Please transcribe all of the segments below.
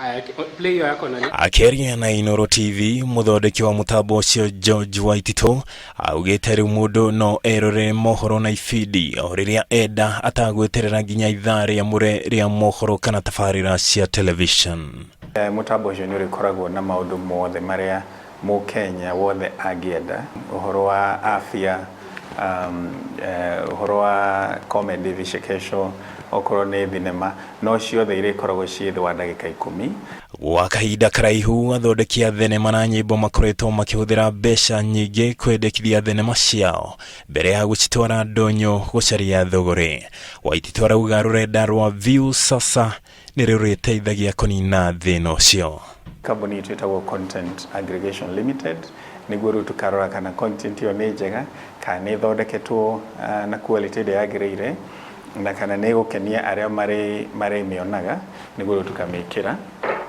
Aya, play hiyo yako nani? Akĩaria na Inoro TV, mũthondeki wa mũtambo ũcio George Waititũ augĩte rĩu mũndũ no erorere mohoro na ibindi o rĩrĩa enda atagweterera nginya ithaa rĩamũre rĩa mohoro kana tabarĩra cia television. Mũtambo ũcio nĩ ũrĩkoragwo na maũndũ mothe marĩa Mũkenya wothe angĩenda, ũhoro wa afya, ũhoro wa comedy, vichekesho, okorwo nĩ thinema, no ciothe irĩkoragwo ciĩ thĩ wa ndagĩka 10. Gwa kahinda karaihu athondeki a thenema na nyĩmbo makoretwo makĩhũthĩra mbeca nyingĩ kwendekithia thenema ciao mbere ya gũcitwara ndũnyũ gũcaria thũgũrĩ. Waititũ arauga rũrenda rwa Viusasa nĩ rũrĩteithagia kũnina thĩna ũcio. Kambuni itũ ĩtagwo Content Aggregation Limited, nĩguo rĩu tũkarora kana content ĩyo nĩ njega, kana nĩ ĩthondeketwo na quality ĩrĩa yagĩrĩire, na kana nĩ ĩgũkenia arĩa marĩmĩonaga, nĩguo rĩu tũkamĩkĩra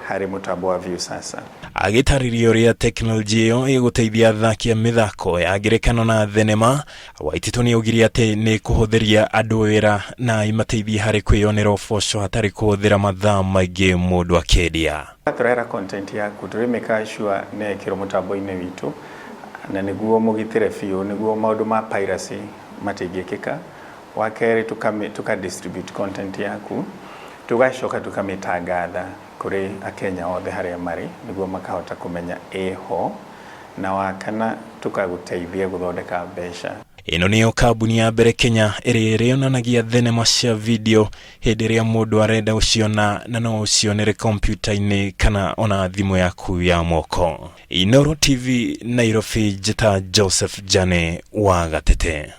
harĩ mũtambo wa Viusasa. Agĩtarĩria ũrĩa tekinoronjĩ ĩyo ĩgũteithia athaki a mĩthako ya ngerekano na thenema, Waititũ nĩ augire atĩ nĩ kũhũthĩria andũ wĩra na imateithie harĩ kwĩyonera ũboco hatarĩ kũhũthĩra mathaa maingĩ mũndũ akĩendia. Watũrehera content yaku tũrĩ make sure nĩ yekĩrwo mũtambo-inĩ witũ na nĩguo mũgitĩre biũ nĩguo maũndũ ma piracy matingĩkĩka. Wa kerĩ tũka distribute content yaku tũgacoka tũkamĩtangatha kũrĩ akenya othe harĩa marĩ nĩguo makahota kũmenya ĩho. Na wa kana tũkagũteithia gũthondeka mbeca. Ĩno nĩyo kambuni ya mbere Kenya ĩrĩa ĩrĩonanagia thenema cia video hĩndĩ ĩrĩa mũndũ arenda gũciona na no ũcionere kompiuta-inĩ kana ona thimũ yaku ya moko. Inooro TV, Nairobi, njĩta Joseph Jane wa Gatete.